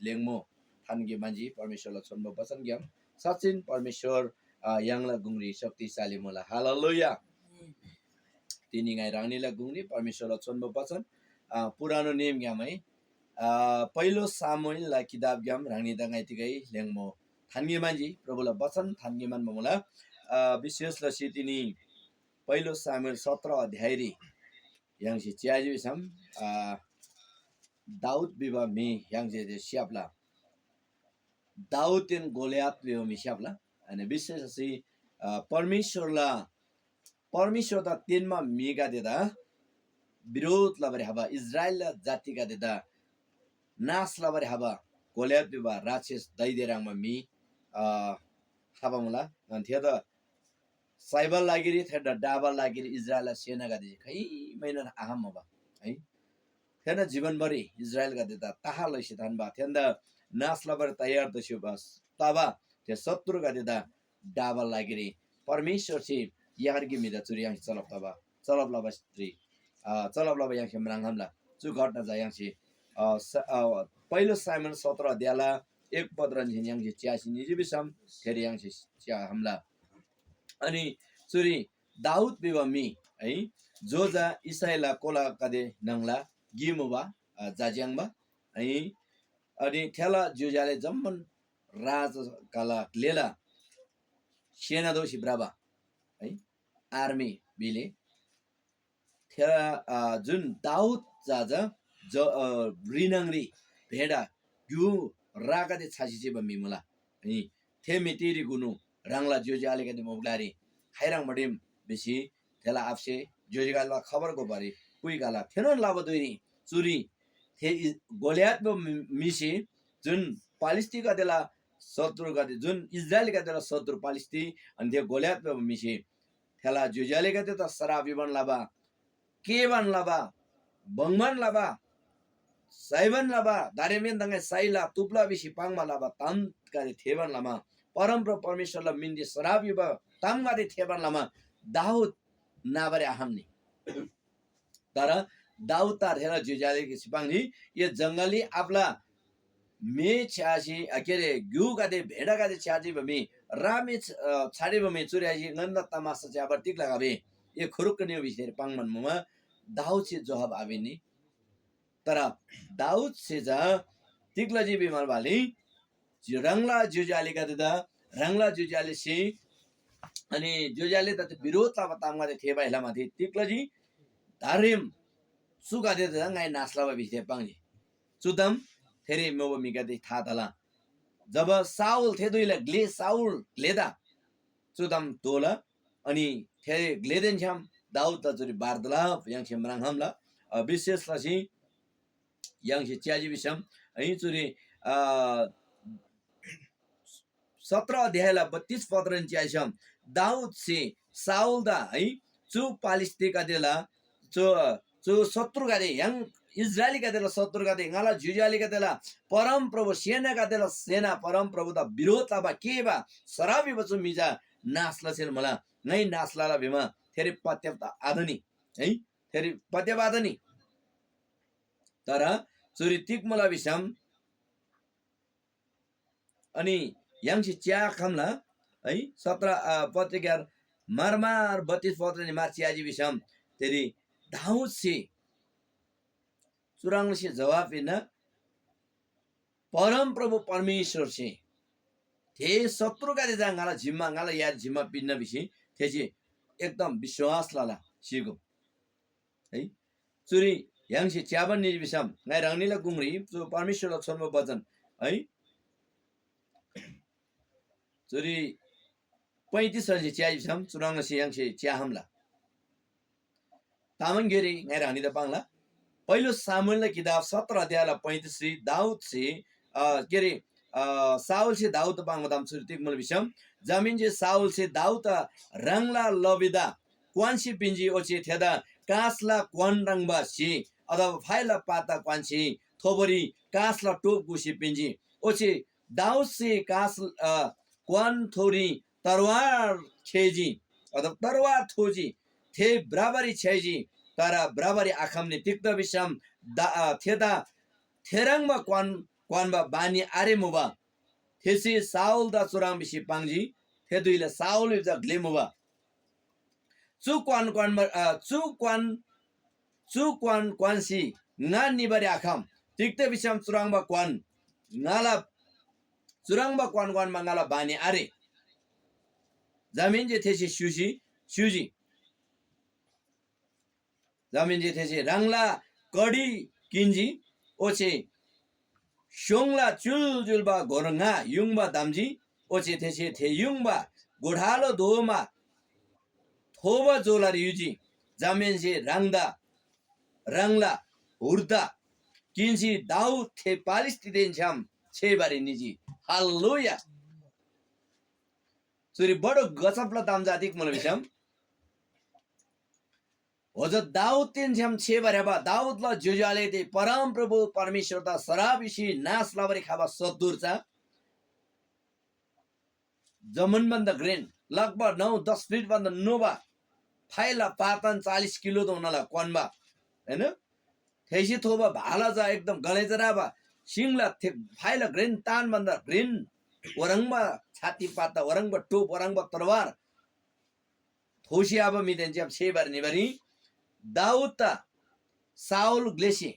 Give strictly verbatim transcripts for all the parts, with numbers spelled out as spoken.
लेङ्मो थान्‍गे मान्‍जी परमेश्‍वरला छोन्‍बो बचनग्‍याम। साँच्‍चिन परमेश्‍वर, अ, य्‍हाङला गुङरी शक्तिशाली मुला। हालेलुया। तिनी ङाइ ह्राङनीला गुङरी परमेश्‍वरला छोन्‍बो बचन, अ, पुरानो नियमग्‍याम है, अ, पहिलो सामुएलला किताबग्‍याम ह्राङनीदा ङाइ तिगै ल्‍याङ्मो थान्‍गे मान्‍जी। प्रभुला बचन थान्‍गे मान्‍बा मुला। अ, विशेष लसी तिनी पहिलो सामुएल सत्र अध्यायरी य्‍हाङसे च्‍याजी भिसम, अ, दाऊद भिबा म्‍हि य्‍हाङसे जे स्‍याप्‍ला। दाऊददेन गोलियत भिबा म्‍हि स्‍याप्‍ला। अनि विशेष लसी, अ, परमेश्‍वरला, परमेश्‍वरदा तेन्‍बा म्‍हिगदेदा बिरोध लबारी खबा, इस्राएलला जातिगदेदा नाश लबारी खबा गोलियत भिबा राक्षस दाइदे ह्रङ्‌बा म्‍हि, अ, खबा मुला। अनि थेदा साइबाला लागिरी, थेदा डाबाला लागिरी इस्राएलला सेनागदे खाइमैनोन आखम्‍बा है। थेना जीवनभरि इस्राएलगदेदा तह लसी थान्‍बा, थेन्‍दा नाश लबारी तयार तसी बा-, तबा थे शत्रुगदेदा डाबाला लागिरी परमेश्‍वरसे यार्गी म्‍हिदा चुरी य्‍हाङसे चलब तबा, चलब लबा स्त्री, अ, चलब लबा य्‍हाङसे म्राङ्‌खम्‍ला। चु घटना चा य्‍हाङसे, अ, स-, अ, पहिलो सामुएल सत्र अध्यायला एक पदरन्‍जीन य्‍हाङसे च्‍यासी निजी भिसम थेरी य्‍हाङसे च्‍याखम्‍ला। अनि चुरी दाऊद भिबा म्‍हि है, जो चा इसाईला कोलागदे न्‍हङला गे मुबा, अ, झाज्‍याङ्बा है। अनि थेला ज्‍योज्‍याले जम्‍मान राजकाला ग्‍लेला सेना दोसी भ्रबा है, आर्मी भिले। थेला, अ, जुन दाऊद चा चा ज-, अ, रिनङरी भेडा ग्‍यु रागदे छासी चिबा म्‍हि मुला। अनि थे म्‍हि तिरी गुनु ह्राङला ज्‍योज्‍यो आलेगदे मुबा ग्‍लारी खाइह्रङ् बडिम भिसी थेला आबासे ज्‍योज्‍योगदेला खबर घोबारी पुइखला। थेनोन लबा धुइरी चुरी थे इ-, गोलियत भिबा म्‍हि-, म्‍हिसे जुन पालिस्‍तीगदेला शत्रुगदे, जुन इस्राएलीगदेला शत्रु पालिस्‍ती, अनि थे गोलियत भिबा म्‍हिसे थेला ज्‍योज्‍यो आलेगदेदा सराप पिबान लबा, केबान लबा, बङ्‌बान लबा, साइबान लबा, दारेमहेन्‍से ङाइ साइला, तुप्‍ला भिसी पाङ्बा लबा तामगदे थेःबान लमा, परमप्रभु परमेश्‍वरला मिनरी सराप पिबा तामगदे थेःबान लमा दाऊद नाबारी आखम्‍नी। तर दाऊद ता थेला ज्‍योज्‍यो आलेगदेसे पाङ्जी, ए जङ्गली आबाला मे छ्‌यासी, अ, के अरे, ग्‍युगदे, भेडागदे छ्‌यासी बमी, रामे छ-, अ, छाडे बमी चुर्यासी ङन्‍दा तमासा च्‍याबार तिग लगाबे? ए खुरुक्क निउ भिसी पाङ्‌बान मुमा दाऊदसे जोहाब आपिन्‍नी। तर दाऊदसे चा तिग लजी भिमा बाली, ह्राङला ज्‍योज्‍यो आलेगदेदा, ह्राङला ज्‍योज्‍यो आलेसे, अनि ज्‍योज्‍यो आलेदा बिरोध लबा तामगदे थेःबा हिला माथि तिग लजी? दारेम चुगदेदा ङाइ नाश लबा भिसी थे पाङ्जी। चु ताम थेरी मुबा म्‍हिगदे था तला। जब शाऊल थे धुइला ग्‍ले शाऊल ग्‍लेदा चु ताम तोःला, अनि थे ग्‍लेदेन छ्‌याम दाऊदला चुरी वार्तालाप य्‍हाङसे म्राङ्‌खम्‍ला। अ, विशेष लसी य्‍हाङसे च्‍याजी भिसम है चुरी, अ, सत्र अध्यायला बत्तीस पदरीन च्‍याइसम दाऊदसे शाऊलदा है चु पालिस्‍तीगदेला चु, चु शत्रुगदे य्‍हाङ इस्राएलीगदेला शत्रुगदे ङाला ज्‍योज्‍यो आलेगदेला परमप्रभु सेनागदेला सेना परमप्रभुदा बिरोध लबा केबा सराप पिबा चु म्‍हि चा नाश लसेन मुला, ङाइ नाश लला भिमा थेरी पत्‍याब आतनी है, थेरी पत्‍याब आतनी। तर चुरी तिग मुला भिसम अनि य्‍हाङसे च्‍याखम्‍ला है, सत्र, अ, पत्रिका मार मार बत्तीस पत्र नि मार च्‍याजी भिसम तेरी दाऊदसे चुह्रङ् लसी जवाब पिन्‍ना, परमप्रभु परमेश्‍वरसे थे शत्रुगदे चा ङाला जिम्‍मा, ङाला यार जिम्‍मा पिन्‍ना भिसी थेसे एकदम विश्‍वास लला सिगो। है, चुरी य्‍हाङसे च्‍याबान निजी भिसम ङाइ ह्राङनीला गुङरी चु परमेश्‍वरला छोन्‍बो वचन है, चुरी पैँतिस ह्राङसे च्‍याजी भिसम चुह्रङ् लसी य्‍हाङसे च्‍याखम्‍ला। तामाङग्‍योइरी ङाइ ह्राङनीदा पाङ्ला। पहिलो सामुएलला किताब सत्र अध्यायला पैँतिसरी दाऊदसे, अ, के अरे, अ, शाऊलसे दाऊददा पाङ्बा ताम चुरी तिग मुला भिसम, जमाहेन्‍से शाऊलसे दाऊददा ह्राङला लबीदा क्‍वान्‍सी पिन्‍जी, ओच्‍छे थेदा काँसला क्‍वान ह्रङ्‌बा स्‍हे अथवा फाइला पाता क्‍वान्‍सी थोबोरी काँसला टोप गुसी पिन्‍जी। ओच्‍छे दाऊदसे काँस, अ, क्‍वान थोरी तरवार खेजी अथवा तरवार थोजी। थे भ्रबारी छ्‌याइजी, तर भ्रबारी आखम्‍नी। तिग्‍दा भिसम दा-, अ, थेदा थेह्रङ्बा क्‍वान क्‍वान्‍बा बानी आरेमुबा। थेसे शाऊलदा चुह्रङ् भिसी पाङ्जी, थे धुइला शाऊल भिबा ग्‍ले मुबा। चु क्‍वान क्‍वान्‍बा, अ, चु क्‍वान, चु क्‍वान क्‍वान्‍सी ङा निबारी आखम। तिग्‍दा भिसम चुह्रङ्बा क्‍वान ङाला, चुह्रङ्बा क्‍वान क्‍वान्‍बा ङाला बानी आरे। जमाहेन्‍से थेसे स्‍युसी, स्‍युजी। जमाहेन्‍से थेसे ह्राङला कडी किन्‍जी, ओच्‍छे स्‍योङला च्‍युल च्‍युल्‍बा गोर ङा युङबा धम्‍जी, ओच्‍छे थेसे थे युङबा गोठालो दोमा थोबा झोलारी युजी। जमाहेन्‍से ह्राङदा, ह्राङला हुर्दा किन्‍सी दाऊद थे पालिस्‍तीदेन छ्‌याम छेबारी निजी। हाल्‍लेलुया। चुरी बडो गजबला ताम चा तिग मुला भिसम, ओजो दाऊददेन छ्‌याम छेबारी खबा, दाऊदला ज्‍योज्‍यो आले ते परमप्रभु परमेश्‍वरदा सराप भिसी नाश लबारी खबा सत्तुर चा जम्‍मान भन्‍दा घ्रेन, लगभग नौ दस फिट भन्‍दा नोबा, फाइला पातन चालिस किलोधोनाला क्‍वान्‍बा, हैन? थेसे थोबा भाला चा एकदम गलेजा राबा, सिङला थे फाइला घ्रेन तान भन्‍दा घ्रेन, ओह्रङ्बा छाती पाता, ओह्रङ्बा टोप, ओह्रङ्बा तरवार, थोसी आबा म्‍हिदेन छ्‌याम छेबारी निबारी दाऊददा शाऊल ग्‍लेसे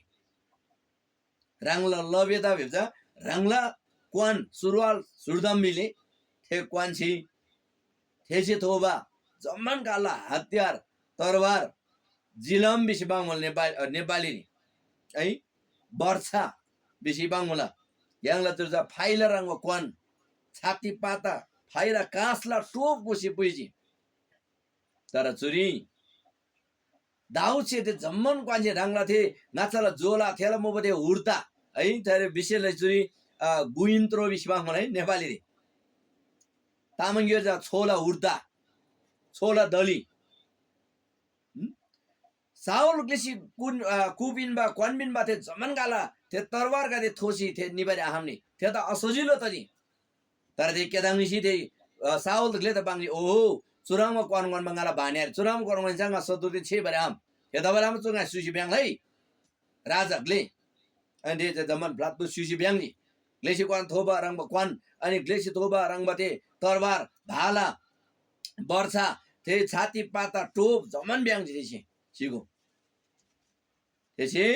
ह्राङला लबेदा भिबा चा ह्राङला क्‍वान सुरुवाल सुर्दम म्‍हिले थे क्‍वान्‍सी थेसे थोबा जम्‍मान कालला हतियार, तरवार, जिलम भिसी पाङ्‌मुला नेपाल, अ, नेपालीरी है, बर्छा भिसी पाङ्‌मुला। य्‍हाङला चुर चा फाइला ह्रङ्‌बा क्‍वान, छाती पाता, फाइला काँसला टोप गोसी पुइजी। तर चुरी दाऊदसे थे जम्‍मान क्‍वान्‍सी ह्राङला थे ङाच्‍छाला झोला, थेला मुबा थे हुर्ता है, थेरी विशेष लसी चुरी, अ, गुइन्त्रो भिसी पाङ्‌मुला है नेपालीरी। तामाङग्‍योइरी चा छोला हुर्ता, छोला दली। हुँ? शाऊल ग्‍लेसे कुन, अ, कुपिन्‍बा, क्‍वान पिन्‍बा थे जम्‍मान काला थे तरवारगदे थोसी थे निबारी आखम्‍नी। थेदा असजिलो तजी। तर थे केदाङ निसी थे, अ, शाऊल ग्‍लेदा पाङ्जी, "ओहो, चुह्रङ्बा क्‍वान क्‍वान्‍बा ङाला बानी आरे, चुह्रङ्बा क्‍वान क्‍वान्‍सी ङा शत्रुदेन छेबारी आम। थेतबासेलमा चु ङाइ स्‍युसी भ्‍याङ्‍ला है, राजा ग्‍ले।" अनि थे जम्‍मान ब्‍लाप्‍बु स्‍युसी भ्‍याङ्जी। ग्‍लेसे क्‍वान थोबा ह्रङ्‌बा क्‍वान, अनि ग्‍लेसे थोबा ह्रङ्‌बा थे तरवार, भाला, बर्छा, थे छाती पाता, टोप जम्‍मान भ्‍याङ्जी थेसे। सिगो। थेसे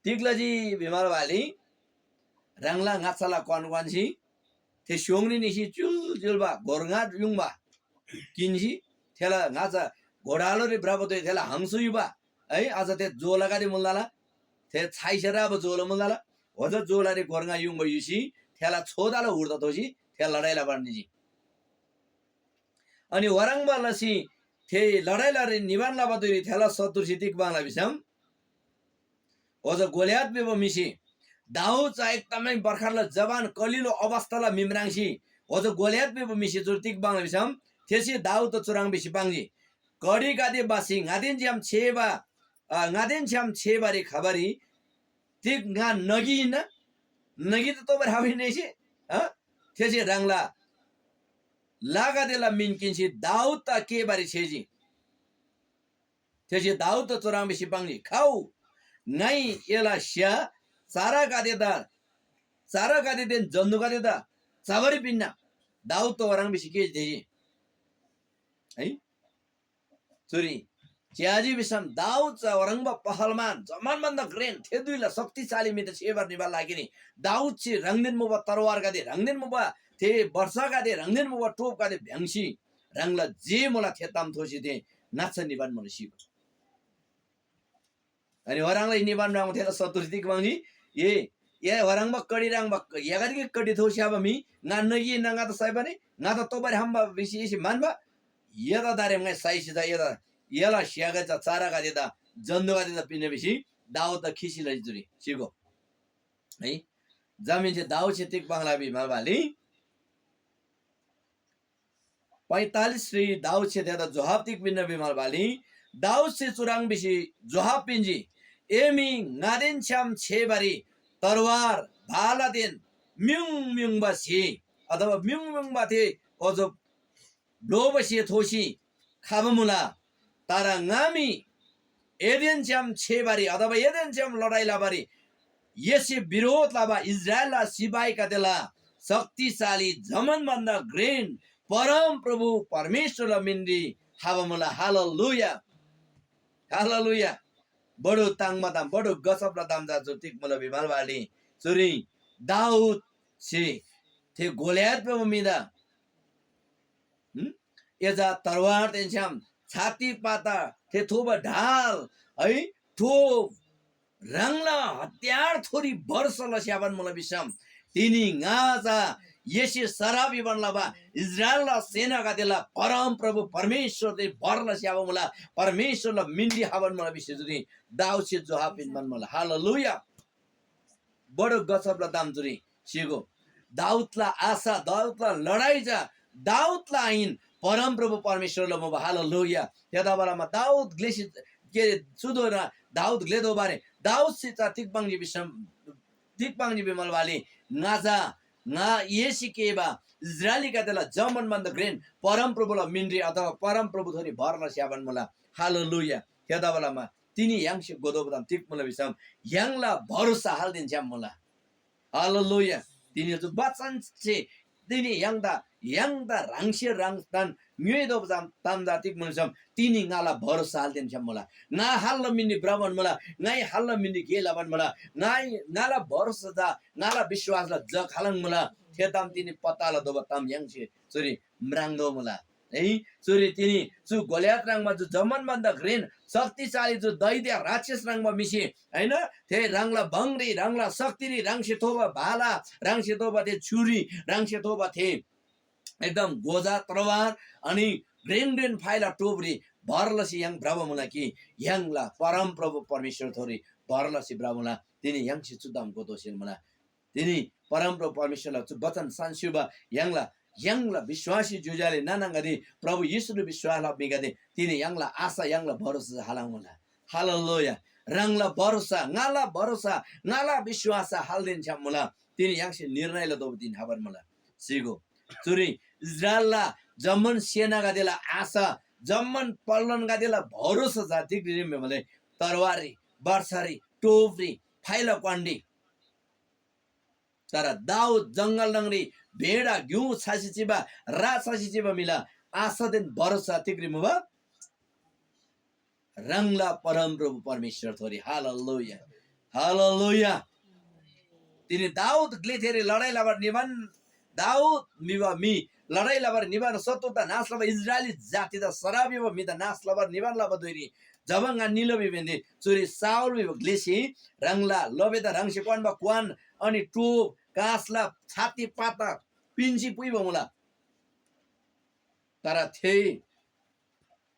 तिग लजी भिमाल बाली ह्राङला ङाच्‍छाला क्‍वान क्‍वान्‍सी थे स्‍योङरी निसी च्‍युल च्‍युल्‍बा गोर ङा युङबा किन्‍सी थेला ङाच्‍छा घोडालोरी भ्रबा धुइ थेला हङसु युबा है। अझ थे जोलागदे मुल्‍लाला, थे छाइसे राबा जोला मुल्‍लाला, ओजा जोलारी गोर ङा युङबा युसी थेला छोदाला हुर्दा थोसी थे लडाइ लबारी निजी। अनि वह्रङ्बा लसी थे लडाइ लबारी निबान लबा धुइरी थेला शत्रुसे तिग पाङ्ला भिसम, ओजा गोलियत भिबा म्‍हिसे दाऊद चा एकदमै भर्खरला जवान कलिलो अवस्थाला म्‍हि म्राङ्सी ओजा गोलियत भिबा म्‍हिसे चुर तिग पाङ्ला भिसम, थेसे दाऊददा चुह्रङ् भिसी पाङ्जी, "घडीगदे बासी ङादेन छ्‌याम छेबा, अ, ङादेन छ्‌याम छेबारी खबारी तिग ङा नगी हिन्‍ना? नगी त तोबारी आबा हिन्‍ना एसे?" अ? थेसे ह्राङला लागदेला मिन किन्‍सी दाऊददा केबारी छ्‌याइजी। थेसे दाऊददा चुह्रङ् भिसी पाङ्जी, "खाउ, ङाइ एला स्‍या चरागदेदा, चरागदेदेन जन्‍तुगदेदा चबारी पिन्‍ना।" दाऊददा ओह्रङ् भिसी केजी थेसे। है? चुरी च्‍याजी भिसम दाऊद चा ओह्रङ्बा पहलमान, जम्‍मान भन्‍दा घ्रेन, थे धुइला शक्तिशाली म्‍हिदा छेबार निबाला लागिरी दाऊदसे ह्राङदेन मुबा तरवारगदे, ह्राङदेन मुबा थे वर्षागदे, ह्राङदेन मुबा टोपगदे भ्‍याङ्‍सी ह्राङला जे मुला थे ताम थोसी थे नाच्‍छा निबान मुला सिबा। अनि ओह्रङ्लाई निबान म्राङ्बा थेला शत्रु तिग पाङ्जी, ए, ए ओह्रङ्बा कडी ह्रङ्बा एगदेके कडी थोसी आबा म्‍हि ङा नगी हिन्‍ना ङादा साइबानी ङादा तोबारी हम्‍बा भिसी एसे म्‍हन्‍बा, एदा दारेम ङाइ साइसी चा एदा एला स्‍यागदे चा चरागदेदा जन्‍तुगदेदा पिन्‍ना भिसी दाऊददा खिसी लजी चुरी सिगो। है, जमिनसे दाऊदसे तिग पाङ्ला भिमा बाली पैँतालिसरी दाऊदसे थेदा जोहाब तिग पिन्‍ना भिमा बाली दाऊदसे चुह्रङ् भिसी जोहाब पिन्‍जी, "ए म्‍हि ङादेन छ्‌याम छेबारी तरवार, भालादेन म्‍युङ म्‍युङबा स्‍हे अथवा म्‍युङ म्‍युङबा थे ओजो ब्‍लोबा स्‍हे थोसी खबा मुला। तर ङा मी एदेन छ्‌याम छेबारी अथवा एदेन छ्‌याम लडाइ लबारी एसे बिरोध लबा इस्राएलला सिपाहीगदेला शक्तिशाली जम्‍मान भन्‍दा घ्रेन परमप्रभु परमेश्‍वरला मिनरी खबा मुला। Hallelujah, hallelujah. बडु ताङ्‍बा ताम, बडु गजबला ताम चा चु तिग मुला भिमाल बाली चुरी दाऊदसे थे गोलियत भिबा म्‍हिदा हुँ? एचा तरवारदेन छ्‌याम छाती पाता थे थोबा ढाल है, थो ह्राङला हतियार थोरी भरोसा लस्‍याबान मुला भिसम, तिनी ङा चा एसे सराप भिबान लबा इस्राएलला सेनागदेला परमप्रभु परमेश्‍वरदे भर लस्‍याबा मुला, परमेश्‍वरला मिनरी खबान मुला भिसी जुनी दाऊदसे जोहाब पिन्‍बान मुला। हालेलुया। बडो गजबला ताम चुरी स्‍हीगो। दाऊदला आशा, दाऊदला लडाइ चा दाऊदला आहिन, परमप्रभु परमेश्‍वरला मुबा। हालेलुया। थेतबालामा दाऊद ग्‍लेसे, के अरे, चुदोना दाऊद ग्‍लेदोबारे दाऊदसे चा तिग पाङ्जी भिसम, तिग पाङ्जी भिमल बाली ङा चा, ङा एसे केबा इस्राएलीगदेला जम्‍मान भन्‍दा घ्रेन परमप्रभुला मिनरी अथवा परमप्रभुथोरी भर लस्‍याबान मुला। हालेलुया। थेतबालामा तिनी य्‍हाङसे गोदोबा ताम तिग मुला भिसम, य्‍हाङला भरोसा हालदेन छ्‌याम मुला। हालेलुया। तिनी चु बचनसे तिनी य्‍हाङदा, य्‍हाङदा ह्राङसे ह्राङदान ङ्‌योइतोःबा ताम, ताम चा तिग मुला भिसम, तिनी ङाला भरोसा हालदेन छ्‌याम मुला। ङा हालला मिनरी भ्रबान मुला, ङाइ हालला मिनरी गे लबान मुला, ङाइ, ङाला भरोसा चा, ङाला विश्‍वासला जग खालङ मुला, थे ताम तिनी पत्ता लतोःबा ताम य्‍हाङसे चुरी म्राङ्तोःमुला। है, चुरी तिनी चु गोलियत ह्रङ्‌बा चु जम्‍मान भन्‍दा घ्रेन शक्तिशाली चु दैत्य राक्षस ह्रङ्‌बा म्‍हिसे, हैन, थे ह्राङला भङरी, ह्राङला शक्तिरी, ह्राङसे थोबा भाला, ह्राङसे थोबा थे छुरी, ह्राङसे थोबा थे एकदम गोजा तरवार अनि घ्रेन घ्रेन फाइला टोपरी भर लसी य्‍हाङ भ्रबा मुला कि य्‍हाङला परमप्रभु परमेश्‍वरथोरी भर लसी भ्रबा मुला। तिनी य्‍हाङसे चु ताम गोतोःसेन मुला। तिनी परमप्रभु परमेश्‍वरला चु वचन सान्‍स्‍युबा य्‍हाङला, य्‍हाङला विश्‍वासी ज्‍योज्‍यो आले नाना आङागदे, प्रभु येशूरी विश्‍वास लबा म्‍हिगदे, तिनी य्‍हाङला आशा, य्‍हाङला भरोसा चा हालङ्‌मुला। हालेलुया। ह्राङला भरोसा, ङाला भरोसा, ङाला विश्‍वास चा हालदेन छ्‌याम मुला। तिनी य्‍हाङसे निर्णय लतोःबा धिन खबान मुला। स्‍हीगो। चुरी इस्राएलला जम्‍मान सेनागदेला आशा, जम्‍मान पल्‍लनगदेला भरोसा चा तिग्‍री रिम भिमले तरवाररी, बर्छारी, टोपरी, फाइला क्‍वानरी। तर दाऊद जङ्गल न्‍हङरी भेडा ग्‍यु छसी चिबा, रा छसी चिबा म्‍हिला आशादेन भरोसा तिग्‍री मुबा? ह्राङला परमप्रभु परमेश्‍वरथोरी। Hallelujah, hallelujah. तिनी दाऊद ग्‍लेथेरी लडाइ लबारी निबान, दाऊद भिबा म्‍हि लडाइ लबारी निबान शत्रुदा नाश लबा, इस्राएली जातिदा सराप याबा म्‍हिदा नाश लबारी निबान लबा धुइरी जब ङा निला भिबा हिन्‍दे चुरी शाऊल भिबा ग्‍लेसे ह्राङला लोभेदा ह्राङसे क्‍वान्‍बा क्‍वान अनि टोप काँसला छाती पाता पिन्‍सी पुइबा मुला। तर थे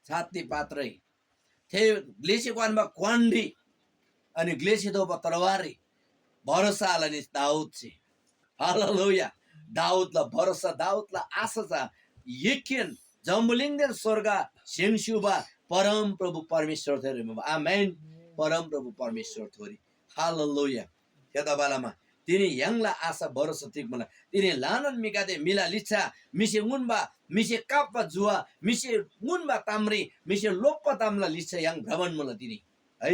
छाती पात्रै थे ग्‍लेसे क्‍वान्‍बा क्‍वानरी अनि ग्‍लेसे दोबा तरवाररी भरोसा आलनी दाऊदसे। हालेलुया। दाऊदला भरोसा, दाऊदला आशा चा यक्‍खेन जम्‍बुलिङदेन स्‍वर्ग स्‍हेङ्‌स्‍युबा परमप्रभु परमेश्‍वरथोरी मुबा। आमेन। परमप्रभु परमेश्‍वरथोरी। हालेलुया। थेतबालामा तिनी य्‍हाङला आशा भरोसा तिग मुला? तिनी ल्‍हानान म्‍हिगदे, म्‍हिला लिच्‍छा, म्‍हिसे ङुन्‍बा, म्‍हिसे काप्‍बा जुवा, म्‍हिसे ङुन्‍बा तामरी, म्‍हिसे लोप्‍बा तामला लिच्‍छा य्‍हाङ भ्रबान मुला तिनी है।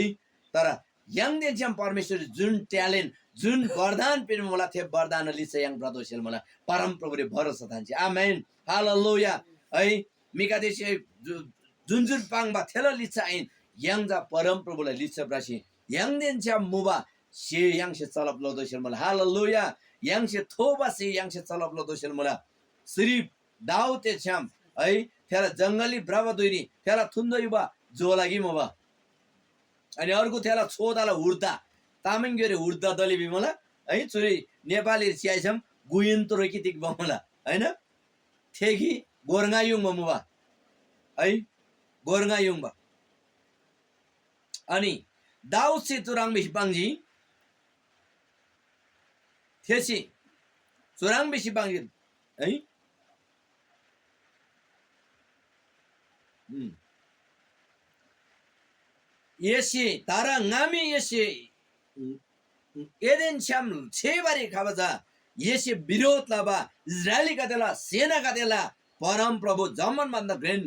तर य्‍हाङदेन छ्‌याम परमेश्‍वरसे जुन ट्यालेन्ट, जुन वरदान पिन्‍बा मुला, थे वरदानला लिच्‍छा य्‍हाङ भ्रतोःसेल मुला। परमप्रभुरी भरोसा थान्‍सी। आमेन। हालेलुया। है, म्‍हिगदेसे जु-, जुन जुन पाङ्बा थेला लिच्‍छा आहिन, य्‍हाङ चा परमप्रभुला लिच्‍छा भ्रसी य्‍हाङदेन छ्‌याम मुबा स्‍हे य्‍हाङसे चलब लतोःसेल मुला। हालेलुया। य्‍हाङसे थोबा स्‍हे य्‍हाङसे चलब लतोःसेल मुला। सिर्फ दाऊदते छ्‌याम है, थेला जङ्गली भ्रबा धुइरी थेला थुन्‍दो युबा झोला गिक मुबा। अनि अर्गु थेला छोदाला हुर्दा, तामाङग्‍योइरी हुर्दा तले भिमुला है, चुरी नेपाली च्‍याइसम गुयन्त्र कि तिग बमुला, हैन? थे कि गोर्ङा युङबा मुबा है, गोर्ङा युङबा। अनि दाऊदसे चुह्रङ् भिसी पाङ्जी, थेसे चुह्रङ् भिसी पाङ्जी है, उम्, एसे, तर ङामी एसे, उम्, उम्, एदेन छ्‌याम छेबारी खबा चा एसे बिरोध लबा इस्राएलीगदेला सेनागदेला परमप्रभु जम्‍मान भन्‍दा घ्रेन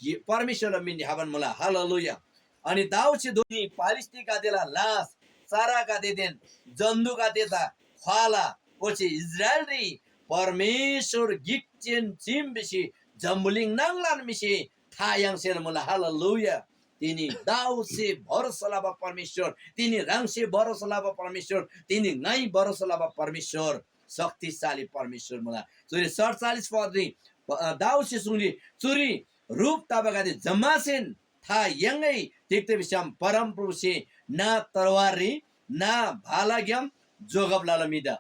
परमेश्‍वरला मिनरी हबान मुला। हालेलुया। अनि दाऊदसे दोनी पालिस्‍तीगदेला लास, चरागदेदेन जन्‍तुगदेदा ख्‍वाला, ओच्‍छे इस्राएलरी परमेश्‍वर गिकजेन चीम भिसी जम्‍बुलिङ नाङलान म्‍हिसे था याङ्सेल मुला। हालेलुया। तिनी दाऊदसे भरोसा लबा परमेश्‍वर, तिनी ह्राङसे भरोसा लबा परमेश्‍वर, तिनी ङाइ भरोसा लबा परमेश्‍वर शक्तिशाली परमेश्‍वर मुला। चुरी सडचालिस पदरी, अ, दाऊदसे सुङ्जी, चुरी ह्रुप तबागदे जम्‍मासेन था याङ्‌गै, तिग्‍दा भिसम परमप्रभुसे ना तरवाररी ना भालाग्‍याम जोगब लला म्‍हिदा।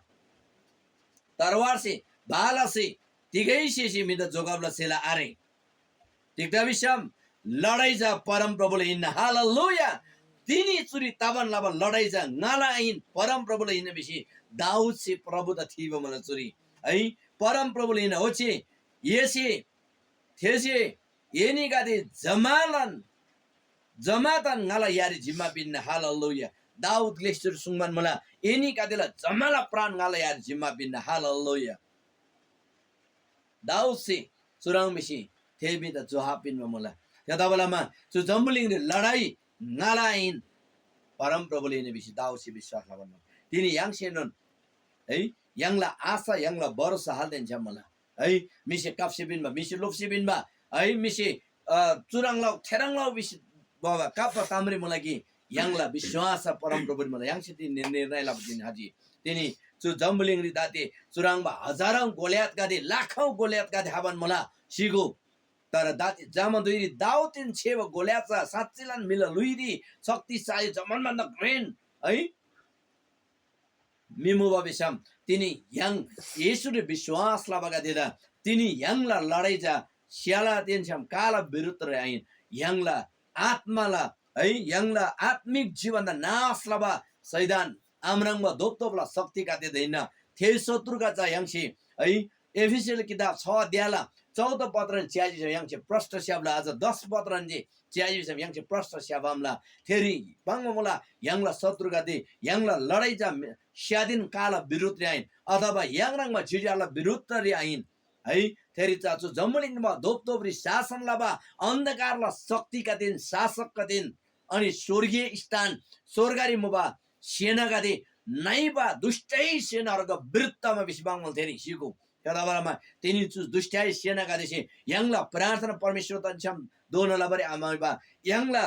तरवारसे, भालासे तिगै सेसी म्‍हिदा जोगब लसेला आरे। तिग्‍दा भिसम लडाइ चा परमप्रभुला हिन्‍ना। हालेलुया। तिनी चुरी तबान लबा लडाइ चा ङाला आहिन, परमप्रभुला हिन्‍ना भिसी दाऊदसे प्रभुदा थीबा मुला चुरी। है, परमप्रभुला हिन्‍ना। ओच्‍छे एसे, थेसे एनीगदे जम्‍मालान, जम्‍मादान ङाला यारी जिम्‍मा पिन्‍ना। हालेलुया। दाऊद ग्‍लेसे चुरी सुङ्बान मुला, एनीगदेला जम्‍माला प्राण ङाला यारी जिम्‍मा पिन्‍ना। हालेलुया। दाऊदसे चुह्रङ् भिसी थे म्‍हिदा जोहाब पिन्‍बा मुला। थेतबालमा चु जम्‍बुलिङरी लडाइ ङाला आहिन, परमप्रभुला हिन्‍ना भिसी दाऊदसे विश्‍वास लबान मुला। तिनी य्‍हाङसेनोन है, य्‍हाङला आशा, य्‍हाङला भरोसा खाल्‍देन छ्‌याम मुला। है, म्‍हिसे काप्‍सी पिन्‍बा, म्‍हिसे लोप्‍सी पिन्‍बा, है, म्‍हिसे, अ, चुह्रङ् लउ, थेह्रङ् लउ भिसी बाबा काप्‍बा तामरी मुला कि य्‍हाङला विश्‍वास परमप्रभुरी मुला। य्‍हाङसे तिनी निर्णय लबा दिन हजी। तिनी चु जम्‍बुलिङरी दाते चुह्रङ्बा हजारौँ गोलियतगदे, लाखौँ गोलियतगदे हबान मुला, सिगो। तर दाते जमा धुइरी दाऊददेन छेबा गोलियत चा साँच्‍चिलान म्‍हिला ल्‍हुइरी शक्तिशाली, जम्‍मान भन्‍दा घ्रेन, है, म्‍हि मुबा भिसम, तिनी य्‍हाङ येशूरी विश्‍वास लबागदेदा तिनी य्‍हाङला लडाइ चा स्‍यालादेन छ्‌याम काला बिरुद्धरी आहिन, य्‍हाङला आत्‍माला, है, य्‍हाङला आत्‍मिक जीवनदा नाश लबा शैतान आम्राङ्बा धोपधोपला शक्तिगदेदा हिन्‍ना। थे शत्रुगा चा य्‍हाङसे, है, एफिसीला किताब छ अध्यायला चौध पत्रन च्‍याजी भिसम य्‍हाङसे प्रष्‍ट स्‍याप्‍ला, अझ दस पत्रन जे च्‍याजी भिसम य्‍हाङसे प्रष्‍ट स्‍याप्‍आम्‍ला। थेरी पाङ्बा मुला, य्‍हाङला शत्रुगदे, य्‍हाङला लडाइ चा स्‍यादेन काला बिरुद्धरी आहिन, अथवा य्‍हाङ ह्रङ्‌बा ज्‍योज्‍योआला बिरुद्धरी आहिन। है, थेरी चा चु जम्‍बुलिङमा धोपधोपरी शासन लबा अन्धकारला शक्तिगदेन, शासकगदेन, अनि स्‍वर्गीय स्थान, स्‍वर्गरी मुबा सेनागदे, नइबा दुष्‍टै सेनाहरूका विरुद्धमा भिसी पाङ्‌मुला थेरी सिगो। थेतबासेलमा तिनी चु दुष्‍टै सेनागदेसे य्‍हाङला प्रार्थना परमेश्‍वरदेन छ्‌याम दोना लबारी आम्‍हाइबा, य्‍हाङला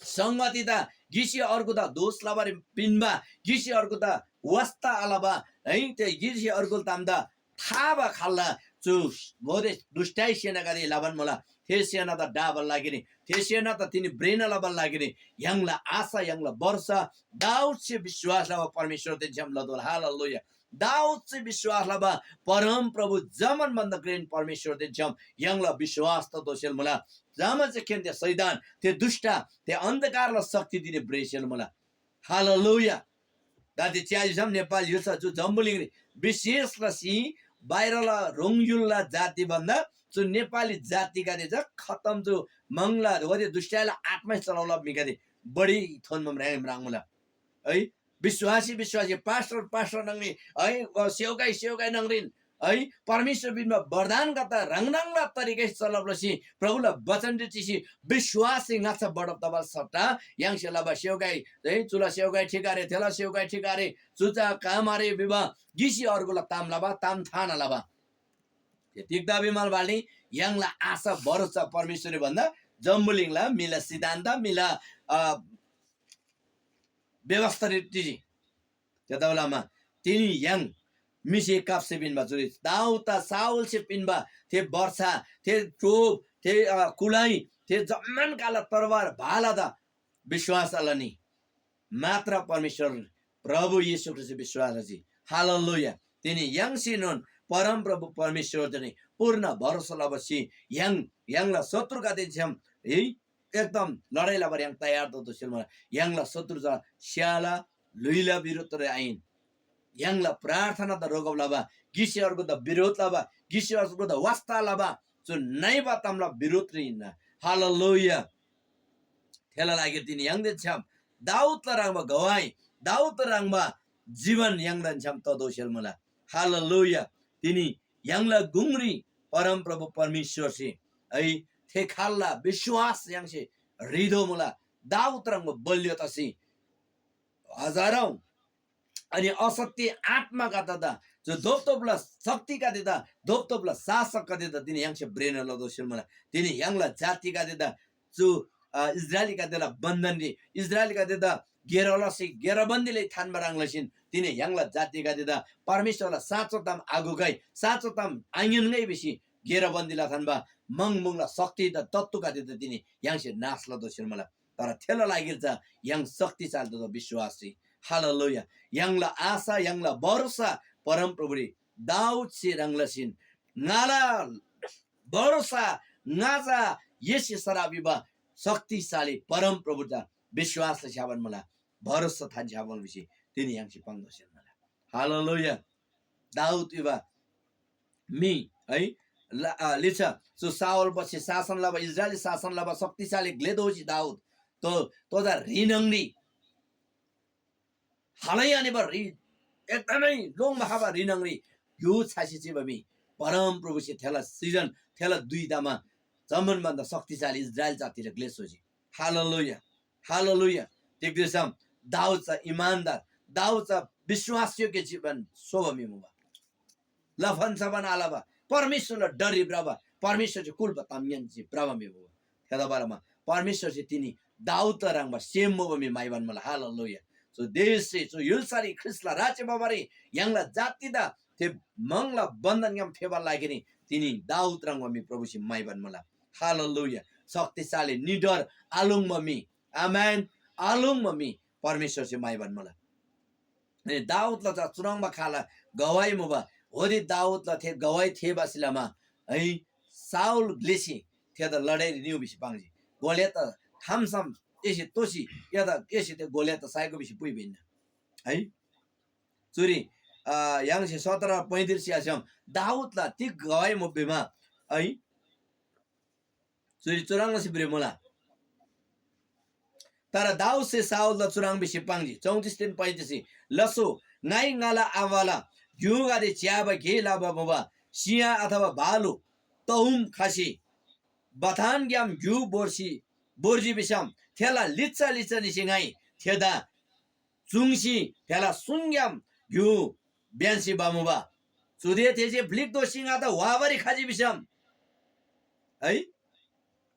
संगतिदा गिसी अर्गुदा दोष लबारी पिन्‍बा, गिसी अर्गुदा वास्‍ता आलबा, है, ते गिसी अर्गुला तामदा थाबा खाल्‍ला चु बोधे दुष्‍टै सेनागदे लबान मुला। थे सेनादा ढाबाला लागिरी, थे सेनादा तिनी भ्रेना लबाला लागिरी य्‍हाङला आशा, य्‍हाङला भरोसा दाऊदसे विश्‍वास लबा परमेश्‍वरदेन छ्‌याम लतोःला। हालेलुया। दाऊदसे विश्‍वास लबा परमप्रभु जम्‍मान भन्‍दा घ्रेन परमेश्‍वरदेन छ्‌याम य्‍हाङला विश्‍वास ततोःसेल मुला। जमासेखेन थे शैतान, थे दुष्‍ट, थे अन्धकारला शक्ति तिनी भ्रेसेल मुला। हालेलुया। दान्‍दे च्‍याजी भिसम नेपाल य्‍हुल्‍सा चु जम्‍बुलिङरी विशेष लसी बाहिरला रोङ य्‍हुलला जाति भन्‍दा चु नेपाली जातिगदे चा खतम, चु मंगला ओदे दुष्‍टला आत्‍मासे चलाउला म्‍हिगदे बढी थोन्‍बम ह्राङ म्राङ्मुला। है, विश्‍वासी विश्‍वासी, पास्‍टर पास्‍टर न्‍हङरी, है, अ, सेवकाई सेवकाई न्‍हङरीन, है, परमेश्‍वर पिन्‍बा वरदानगदे ह्राङ ह्राङला तरिकासे चलब लसी प्रभुला वचनरी चिसी विश्‍वाससे ङाच्‍छा बढब तबाला सट्टा य्‍हाङसे लबा सेवकाई, है, चुला सेवकाई ठिक आरे, थेला सेवकाई ठिक आरे, चुचा काम आरे भिबा गिसी अर्गुला ताम लबा, ताम थाना लबा। थे तिग्‍दा भिमाल बाली य्‍हाङला आशा भरोसा परमेश्‍वररी भन्‍दा जम्‍बुलिङला म्‍हिला सिद्धान्त, म्‍हिला, अ, व्यवस्थारी टिजी। थेतबासेलमा तिनी य्‍हाङ म्‍हिसे काप्‍सी पिन्‍बा चुरी दाऊददा शाऊलसे पिन्‍बा थे वर्षा, थे टोप, थे, अ, कुलाइ, थे जम्‍मान काला तरवार भालादा विश्‍वास आलनी। मात्र परमेश्‍वर प्रभु येशू ख्रीष्‍ट विश्‍वास लजी। हालेलुया। तिनी य्‍हाङसेनोन परमप्रभु परमेश्‍वरदेन पूर्ण भरोसा लबासे य्‍हाङ, य्‍हाङला शत्रुगदे छ्‌याम, है, एकदम लडाइ लबारी य्‍हाङ तयार ततोःसेल मुला। य्‍हाङला शत्रु चा स्‍याला ल्‍हुइला बिरुद्धरी आहिन। य्‍हाङला प्रार्थनादा रोकब लबा, गिसे अर्गुदा बिरोध लबा, गिसे अर्गुदा वास्‍ता लबा, चु नइबा तामला बिरोधरी हिन्‍ना। हालेलुया। थेला लागिरी तिनी य्‍हाङदेन छ्‌याम दाऊदला ह्रङ्‌बा गवाही, दाऊदला ह्रङ्‌बा जीवन य्‍हाङदेन छ्‌याम ततोःसेल मुला। हालेलुया। तिनी य्‍हाङला गुङरी परमप्रभु परमेश्‍वरसे है थे खाल्‍ला विश्‍वास य्‍हाङसे ह्रीदो मुला। दाऊद ह्रङ्‌बा बलियो तसी हजारौँ अनि असत्य आत्‍मागदेदा, जो धोपधोपला शक्तिगदेदा, धोपधोपला शासकगदेदा तिनी य्‍हाङसे भ्रेना लतोःसेन मुला। तिनी य्‍हाङला जातिगदेदा, जो, अ, इस्राएलीगदेला बन्‍धनरी, इस्राएलीगदेदा गेरो लसी, गेरोबन्‍दी लइ थान्‍बा ह्रङ् लसीन, तिनी य्‍हाङला जातिगदेदा परमेश्‍वरला साँचो ताम आघोगै, साँचो ताम आङ्‌यान्‍गै भिसी गेरोबन्‍दी लथान्‍बा मङमुङला शक्तिदा, तत्त्वगदेदा तिनी य्‍हाङसे नाश लतोःसेन मुला। तर थेला लागिर चा य्‍हाङ शक्तिशाली ततोः विश्‍वासरी। हालेलुया। य्‍हाङला आशा, य्‍हाङला भरोसा परमप्रभुरी। दाऊदसे ह्रङ् लसीन, ङाला भरोसा ङा चा येशू सरा भिबा शक्तिशाली परमप्रभु चा विश्‍वास लसी आबान मुला, भरोसा थान्‍सी आबान भिसी तिनी य्‍हाङसे पाङ्तोःसेन मुला। हालेलुया। दाऊद भिबा म्‍हि है, ल-, अ, लिच्‍छा चु शाऊलपछि शासन लबा, इस्राएली शासन लबा शक्तिशाली ग्‍ले दोःजी दाऊद। तो, तो चा ह्रीनङरी हालै आनिबा ह्री, एकदमै लोङ्‌बा खबा ह्रीनङरी य्‍हू छासी चिबा म्‍हि परमप्रभुसे थेला सिजन, थेला दुई तामा जम्‍मान भन्‍दा शक्तिशाली इस्राएल जातिला ग्‍ले स्‍होजी। Hallelujah, hallelujah. तिग्‍दा भिसम दाऊद चा इमानदार, दाऊद चा विश्‍वासयोग्य जीवन स्‍होबा म्‍हि मुबा। लफन सफन आलबा, परमेश्‍वरला डररी भ्रबा, परमेश्‍वरसे कुल्‍बा ताम ङ्‌यान्‍सी भ्रबा म्‍हि मुबा। थेतबासेलमा परमेश्‍वरसे तिनी दाऊददा ह्रङ्‌बा सेम मुबा म्‍हि म्‍हाइबान मुला। हालेलुया। चु देशसे, चु य्‍हुल्‍सारी ख्रीष्‍टला राज्‍य भबारी य्‍हाङला जातिदा थे म्‍हङला बन्‍धनग्‍याम फेबाला लागिरी तिनी दाऊद ह्रङ्‌बा म्‍हि प्रभुसे म्‍हाइबान मुला। हालेलुया। शक्तिशाली, निडर, आलुङ्बा म्‍हि, आमेन, आलुङ्बा म्‍हि परमेश्‍वरसे म्‍हाइबान मुला। अनि दाऊदला चा चुह्रङ्बा खाला गवाही मुबा। ओदे दाऊदला थे गवाही थेःबासे लमा है, शाऊल ग्‍लेसे थेदा लडाइरी निउ भिसी पाङ्जी। गोलियत खम्‍सम एसे तोसी, एदा एसे थे गोलियत साइगो भिसी पुइबा हिन्‍ना है। चुरी, अ, य्‍हाङसे सत्र पैँतिस यास्‍याम दाऊदला तिग गवाही मुबा भिमा है, चुरी चुह्रङ् लसी भ्रिमुला। तर दाऊदसे शाऊलदा चुह्रङ् भिसी पाङ्जी, चौतिसदेन पैँतिस, लसो, ङाइ ङाला आबाला ग्‍युगदे च्‍याबा गे लबा मुबा, सिंह अथवा भालु तहुम खसी बथानग्‍याम ग्‍यु भोर्सी, भोर्जी भिसम, थेला लिच्‍छा लिच्‍छा निसी ङाइ थेदा चुङ्सी थेला सुङग्‍याम ग्‍यु ब्‍यान्‍सी भमुबा। चुदे थेसे फ्‍लिक दोःसी ङादा व्‍हाबारी खजी भिसम, है,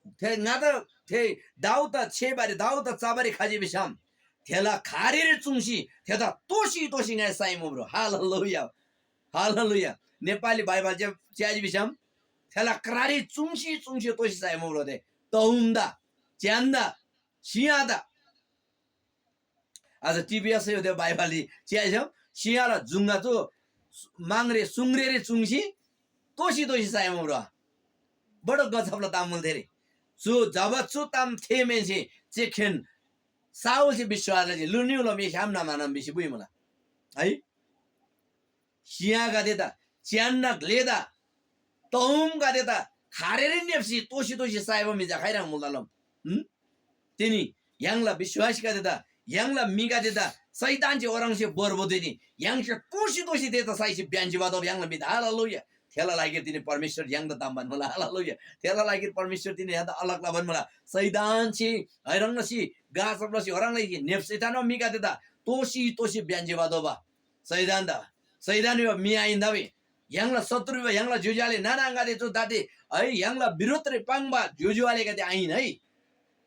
थे ङादा, थे दाऊददा छेबारी, दाऊददा चबारी खजी भिसम, थेला खारीरी चुङ्सी थेदा तोसी तोसी ङाइ साइमुब्रो। Hallelujah, hallelujah. नेपाली बाइबल चे-, च्‍याजी भिसम, थेला क्रारी चुङ्सी चुङ्सी तोसी साइमुब्रो थे। तहुमदा, च्‍यान्‍दा, सिंहदा। आज टिभीएस यो बाइबलरी च्‍याइसम सिंहला जुङ्गा चु माङरे सुङरेरी चुङ्सी तोसी तोसी साइमुब्रो। बडो गजबला ताम मुल थेरी। चु जब चु ताम थेःमाहेन्‍से चेखेन शाऊलसे विश्‍वास लजी, लु निउ लम, एसे आम्‍नाम आनाम भिसी पुइमुला। है? सिंहगदेदा, च्‍यान्‍ना ग्‍लेदा, तहुमगदेदा खारेरी नेप्‍सी तोसी तोसी साइबा म्‍हि चा खाइह्रङ् मुला लम? हुँ? तिनी य्‍हाङला विश्‍वासीगदेदा, य्‍हाङला म्‍हिगदेदा शैतानसे ओह्रङ्से बोर्बो दुनी, य्‍हाङसे तोसी तोसी थेदा साइसी ब्‍यान्‍सी भतोःबा य्‍हाङला म्‍हिदा। हालेलुया। थेला लागिर तिनी परमेश्‍वर य्‍हाङदा ताम भन्‍मुला। हालेलुया। थेला लागिर परमेश्‍वर तिनी य्‍हाङदा अलग लबान मुला। शैतानसे हैरङ् लसी, गाजब लसी, ओह्रङ् लसी नेप्‍सी थानोन म्‍हिगदेदा तोसी तोसी ब्‍यान्‍सी भतोःबा। शैतानदा, शैतान भिबा म्‍हि आहिन दाबी। य्‍हाङला शत्रु भिबा य्‍हाङला ज्‍योज्‍यो आले नाना आङागदे चु दाते है, य्‍हाङला विरोधरी पाङ्बा ज्‍योज्‍यो आलेगदे आहिन है।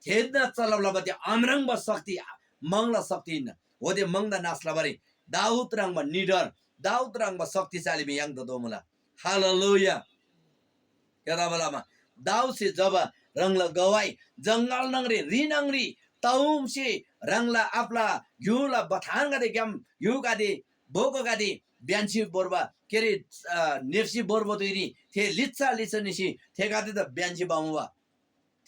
थेन्‍दा चलब लबा ते आम्राङ्बा शक्ति, मङला शक्ति हिन्‍ना। ओते मङदा नाश लबारी दाऊद ह्रङ्बा निडर, दाऊद ह्रङ्बा शक्तिशाली म्‍हि य्‍हाङदा दोमुला। हालेलुया। थेतबालमा दाऊदसे जब ह्राङला गवाही जङ्गल न्‍हङरी, ह्रि न्‍हङरी तहुमसे ह्राङला आबाला ग्‍युला बथानगदेग्‍याम ग्‍युगदे, बोगोगदे ब्‍यान्‍सी भोर्बा, के अरे, अ, नेप्‍सी भोर्बा धुइरी थे लिच्‍छा लिच्‍छा निसी थेगदेदा ब्‍यान्‍सी भमुबा।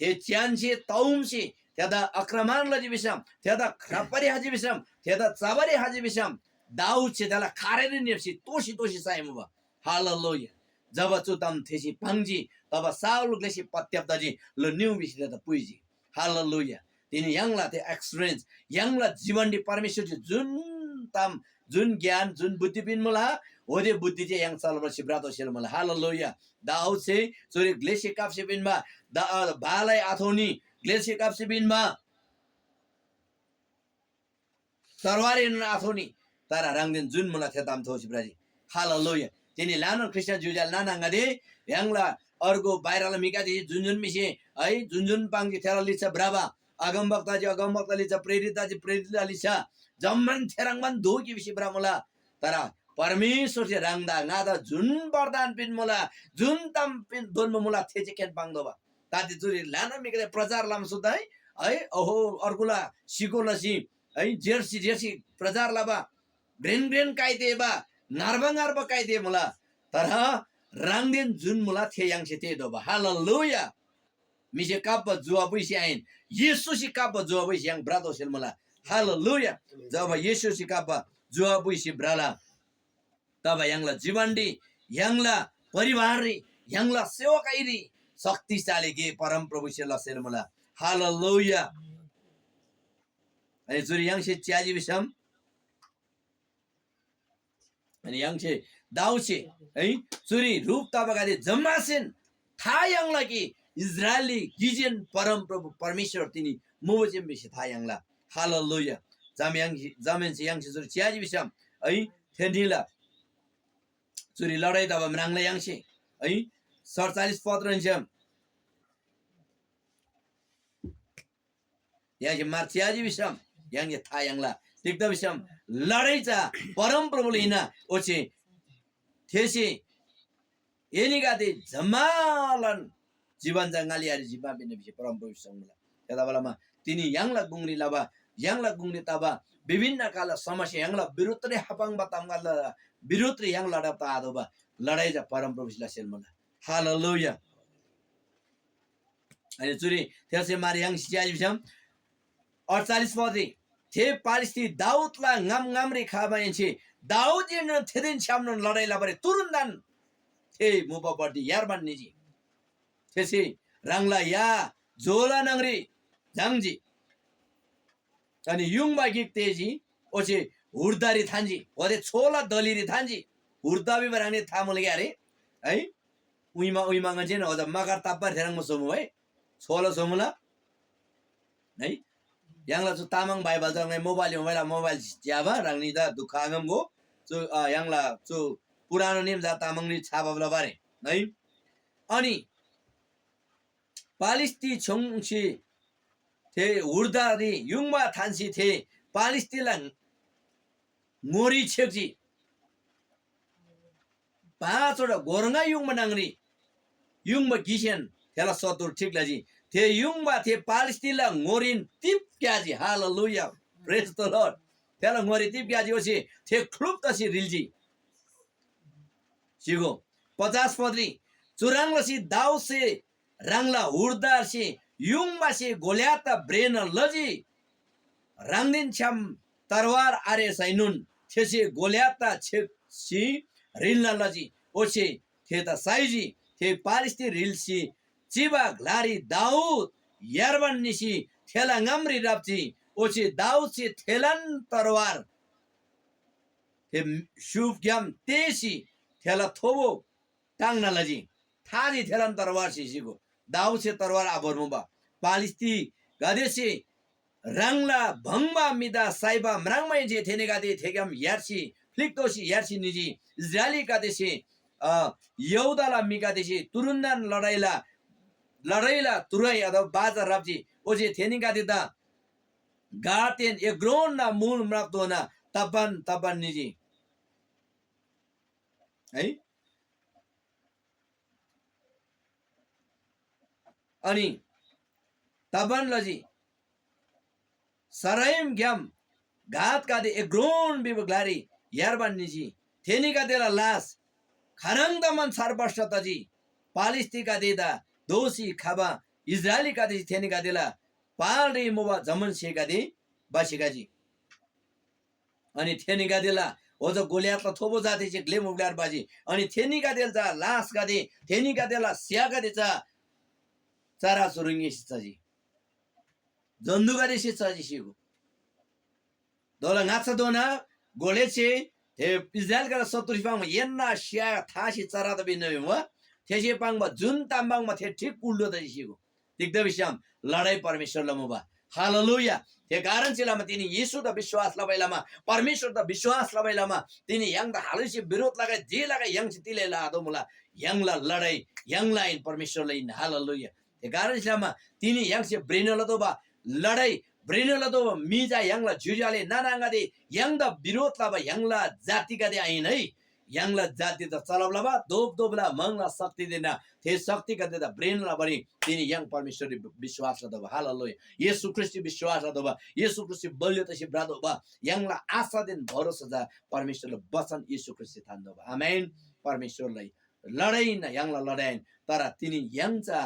थे च्‍यानसे तहुमसे थेदा आक्रमण लजी भिसम, थेदा ख्राप्‍बारी खजी भिसम, थेदा चबारी खजी भिसम, दाऊदसे थेला खारेरी नेप्‍सी तोसी तोसी साइमुबा। हालेलुया। जब चु ताम थेसे पाङ्जी, तब शाऊल ग्‍लेसे पत्‍याब तजी, लु निउ भिसी थेदा पुइजी। हालेलुया। तिनी य्‍हाङला थे एक्सपिरियन्स, य्‍हाङला जीवनरी परमेश्‍वरसे जुन ताम जुन ज्ञान, जुन बुद्धि पिन्‍मुला, ओदे बुद्धि जे य्‍हाङ चलबरसे भ्रतोःसेल मुला। हालेलुया। दाऊदसे चुरी ग्‍लेसे काप्‍सी पिन्‍बा, दा-, अ, बालाई आथोनी ग्‍लेसे काप्‍सी पिन्‍बा, तरवारएनोन आथोनी, तर ह्राङदेन जुन मुला थे ताम थोसी भ्रजी। हालेलुया। तिनी ल्‍हानान ख्रीष्‍टियान ज्‍योज्‍यो आले नाना आङागदे, य्‍हाङला अर्गु बाहिरला म्‍हिगदे जुन जुन म्‍हिसे है, जुन जुन पाङ्जी थेला लिच्‍छा भ्रबा, अगमवक्ताजी अगमवक्ता लिच्‍छा, प्रेरितजी प्रेरित लिच्‍छा, जम्‍मान थेह्रङ्बान दोःगी भिसी भ्रमुला। तर परमेश्‍वरसे ह्राङदा ङादा जुन वरदान पिन्‍मुला, जुन ताम पिन-, दोन्‍बो मुला, थे जे खेन पाङ्तोःबा। ताते चुरी ल्‍हाना म्‍हिगदे प्रचार लमा सुद्धा है, है, ओहो, अर्गुला सिको लसी है, जेर्सी जेर्सी प्रचार लबा, घ्रेन घ्रेन काइतेबा, ङार्बा ङार्बा काइते मुला। तर ह्राङदेन जुन मुला थे य्‍हाङसे तेतोःबा। हालेलुया। म्‍हिसे काप्‍बा जुवा पुइसे आहिन, येशूसे काप्‍बा जुवा पुइसे य्‍हाङ भ्रतोःसेल मुला। हालेलुया। जब येशूसे काप्‍बा जुवा पुइसे भ्रला, तब य्‍हाङला जीवनरी, य्‍हाङला परिवाररी, य्‍हाङला सेवकाईरी शक्तिशाली गे परमप्रभुसे लसेल मुला। हालेलुया। अनि चुरी य्‍हाङसे च्‍याजी भिसम, अनि य्‍हाङसे दाउसे है, चुरी ह्रुप तबागदे जम्‍मासेन था याङ्ला कि इस्राएलरी गिकजेन परमप्रभु परमेश्‍वर तिनी मुबा चीम भिसी था याङ्ला। हालेलुया। जम य्‍हाङ-, जमाहेन्‍से य्‍हाङसे चुरी च्‍याजी भिसम है, थेनीला चुरी लडाइ तबा म्राङ्ला य्‍हाङसे है, सडचालिस पदरीन्‍सेम य्‍हाङसे मार च्‍याजी भिसम य्‍हाङसे था याङ्ला। तिग्‍दा भिसम लडाइ चा परमप्रभुला हिन्‍ना, ओच्‍छे थेसे एनीगदे जम्‍मालान जीवन चा ङालियारी जिम्‍मा पिन्‍ना भिसी परमप्रभुसे सुङ्मुला। थेतबालमा तिनी य्‍हाङला गुङरी लबा, य्‍हाङला गुङरी तबा विभिन्न खालला समस्या य्‍हाङला विरुद्धरी हापाङ्बा तामगदला विरुद्धरी य्‍हाङ लडा तआतोःबा लडाइ चा परमप्रभुसे लसेल मुला। हालेलुया। अनि चुरी थेसे मार य्‍हाङसे च्‍याजी भिसम अडचालिस पदरी थे पालिस्‍ती दाऊदला ङाम ङामरी खमाहेन्‍से दाऊदएनोन थेदेन छ्‌यामनोन लडाइ लबारी तुरुन्‍तन थे मुबापट्टि यार्बान निजी। थेसे ह्राङला या झोला न्‍हङरी झाङ्‌जी। अनि युङबा गिक तेःजी, ओच्‍छे हुर्दारी थान्‍जी, ओते छोला दलीरी थान्‍जी। हुर्दा भिबा ह्राङनी था मुला कि आरे? है? उइमा, उइमा ङन्‍सेन ओजा मगर ताप्‍बार थेह्रङ्बा स्‍होमुबा है? छोला स्‍होमुला? है? य्‍हाङला चु तामाङ बाइबल त ङाइ मोबाइल, मोबाइल, मोबाइल ज्‍याबा ह्राङनी त दुःख आङमगो। चु, अ, य्‍हाङला चु पुरानो नियम जा तामाङरी छाप लबारे, है? अनि पालिस्‍ती छ्‌योङ्सी थे हुर्दारी युङबा थान्‍सी थे पालिस्‍तीला ङोरी छेक्‍जी। पाँचवटा घोर्ङा युङबा न्‍हङरी युङबा गिसेन थेला शत्रु ठीक लजी। थे युङबा थे पालिस्‍तीला ङोरीन तिप क्‍याजी। हालेलुया। Praise the Lord। थेला ङोरी तिप क्‍याजी ओच्‍छे थे ख्‍लुप तसी रिल्‍जी। सिगो पचास पदरी चुह्रङ् लसी दाऊदसे ह्राङला हुर्दारसे युङबासे गोलियातदा भ्रेना लजी। ह्राङदेन छ्‌याम तरवार आरेसैनोन थेसे गोलियातदा छेक्‍सी ह्रिल्‍ना लजी, ओच्‍छे थेदा साइजी। थे पालिस्‍ती ह्रिल्‍सी चिबा ग्‍लारी दाऊद यार्बान निसी थेला ङामरी राप्‍जी, ओच्‍छे दाऊदसे थेलान तरवार थे स्‍युपग्‍याम तेःसी थेला थोबो टाङ्ना लजी। थाजी थेलान तरवार सिसीगो। दाऊदसे तरवार आभोर्मुबा। पालिस्‍तीगदेसे ह्राङला भङ्‍बा म्‍हिदा साइबा म्राङ्माहेन्‍से थेनीगदे थेग्‍याम यार्सी फ्‍लिक तोसी यार्सी निजी। इस्राएलीगदेसे, अ, यहूदाला म्‍हिगदेसे तुरुन्‍तन लडाइला, लडाइला तुरही अथवा बाजा राप्‍जी। ओच्‍छे थेनीगदेदा गातेन एग्रोनना मुल म्रापधोना तब्‍बान तब्‍बान निजी। है? अनि तब्‍बान लजी। सराइमग्‍याम गातगदे एग्रोन भिबा ग्‍लारी यार्बान निजी। थेनीगदेला लास खाह्रङ् तमान छरपष्ट तजी। पालिस्‍तीगदेदा दोःसी खबा इस्राएलीगदेसे थेनीगदेला पालरी मुबा जम्‍मान स्‍हेगदे भसी खजी। अनि थेनीगदेला होजा गोलियातला थोबो जातिसे ग्‍लेम उब्‍ल्यार भजी। अनि थेनीगदेला चा लासगदे, थेनीगदेला स्‍यागदे चा चराचुरुङ्गीसे चजी। जन्‍तुगदेसे चजी सिगो। दोला ङाच्‍छाधोना गोलेसे थे इस्राएलगदे शत्रु पाङ्बा येन्‍ना स्‍या थासी चरा तबी नबी मुबा। थेसे पाङ्बा जुन ताम पाङ्बा थे ठिक उल्टो तसी सिगो। तिग्‍दा भिसम लडाइ परमेश्‍वरला मुबा। हालेलुया। थे कारण से लमा तिनी येशूदा विश्‍वास लबाइ लमा, परमेश्‍वरदा विश्‍वास लबाइ लमा तिनी य्‍हाङदा हालुसे विरोध लगै जे लगै य्‍हाङसे तिले लादो मुला, य्‍हाङला लडाइ य्‍हाङला आहिन, परमेश्‍वरला हिन। हालेलुया। थे कारण से लमा तिनी य्‍हाङसे भ्रिन लतोःबा लडाइ, भ्रिन लतोःबा मी चा य्‍हाङला ज्‍योज्‍यो आले नाना आङागदे य्‍हाङदा विरोध लबा य्‍हाङला जातिगदे आहिन है। य्‍हाङला जातिदा चलब लबा धोप धोपला म्‍हङला शक्तिदेन थे शक्तिगदेदा भ्रिन लबारी तिनी य्‍हाङ परमेश्‍वररी विश्‍वास लतोःबा। हालेलुया। येशू ख्रीष्‍टरी विश्‍वास लतोःबा, येशू ख्रीष्‍टरी बलियो तसी भ्रतोःबा य्‍हाङला आशादेन भरोसा चा परमेश्‍वरला वचन येशू ख्रीष्‍टसे थान्‍तोःबा। आमेन। परमेश्‍वरलाई लडाइ हिन्‍ना, य्‍हाङला लडाइ आहिन, तर तिनी य्‍हाङ चा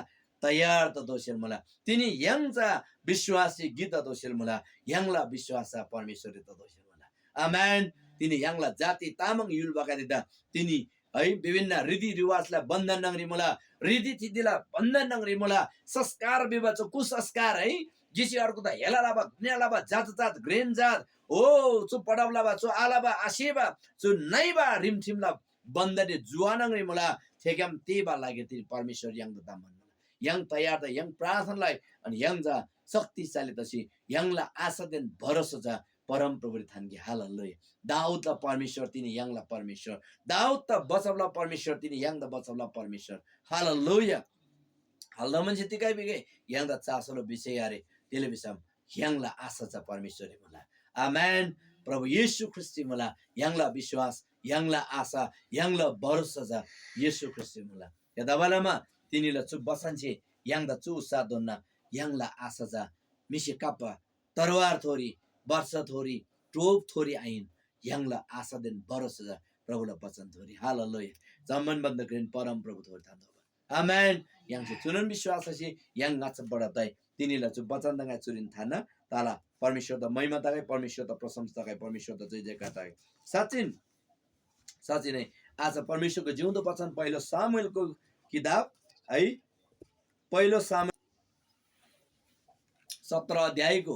तयार ततोःसेल मुला। तिनी य्‍हाङ चा विश्‍वासी गिक ततोःसेल मुला। य्‍हाङला विश्‍वास चा परमेश्‍वररी ततोःसेल मुला। आमेन। तिनी य्‍हाङला जाति तामाङ य्‍हुलबागदेदा तिनी है विभिन्न रीतिरिवाजला बन्धन न्‍हङरी मुला, रीतिथितिला बन्धन न्‍हङरी मुला। संस्कार भिबा चु कुसंस्कार है, गिसी अर्गुदा हेला लबा, घृणा लबा, जात जात घ्रेन जात, हो, चु पढब लबा, चु आलबा, आसेबा, चु नइबा रिमठिमला बन्धनरी जुवा न्‍हङरी मुला। थेग्‍याम तेःबा लागिरी तिनी परमेश्‍वर य्‍हाङदा दमान मुला। य्‍हाङ तयार त य्‍हाङ प्रार्थना लइ, अनि य्‍हाङ चा शक्तिशाली तसी य्‍हाङला आशादेन भरोसा चा परमप्रभुरी थान्‍गे। हालेलुया। दाऊदला परमेश्‍वर तिनी य्‍हाङला परमेश्‍वर, दाऊददा बचबला परमेश्‍वर तिनी य्‍हाङदा बचबला परमेश्‍वर। हालेलुया। हल्‍दा मान्छे तिगै बिगै य्‍हाङदा चासोला विषय आरे, तेले भिसम य्‍हाङला आशा चा परमेश्‍वररी मुला। आमेन। प्रभु येशू ख्रीष्‍टरी मुला। य्‍हाङला विश्‍वास, य्‍हाङला आशा, य्‍हाङला भरोसा चा येशू ख्रीष्‍टरी मुला। थेतबालमा तिनीला चु बचनसे य्‍हाङदा चु उत्साह दोन्‍ना। य्‍हाङला आशा चा म्‍हिसे काप्‍बा तरवारथोरी, वर्षाथोरी, टोपथोरी आहिन। य्‍हाङला आशादेन भरोसा चा प्रभुला बचनथोरी। हालेलुया। जम्‍मान भन्‍दा घ्रेन परमप्रभुथोरी थान्‍तोःबा। आमेन। य्‍हाङसे चुनोन विश्‍वास लसी य्‍हाङ ङाच्‍छा बढब तइ। तिनीला चु बचन दङाइ चुरीन थान्‍ना तला। परमेश्‍वरदा महिमा तगै, परमेश्‍वरदा प्रशंसा तगै, परमेश्‍वरदा जय जयकार तगै। साँच्‍चिन, साँच्‍चिनै आज परमेश्‍वरको जिउँदो वचन पहिलो सामुएलको किताब है, पहिलो सामुएल सत्र अध्यायको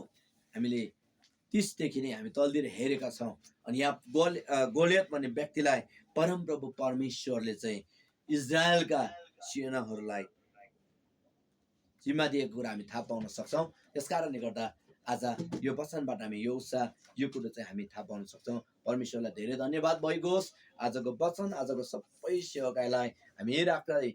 हामीले तीसदेखि नै हामी तलतिर हेरेका छौँ। अनि यहाँ गोल-, अ, गोलियत भन्ने व्यक्तिलाई परमप्रभु परमेश्‍वरले चाहिँ इस्राएलका सेनाहरूलाई जिम्मा दिएको कुरा हामी थाहा पाउन सक्छौँ। त्यस कारणले गर्दा आज यो वचनबाट हामी यो उत्साह, यो कुरो चाहिँ हामी थाहा पाउन सक्छौँ। परमेश्‍वरलाई धेरै धन्यवाद भइगोस्। आजको वचन, आजको सबै सेवकाईलाई हामी राख्दै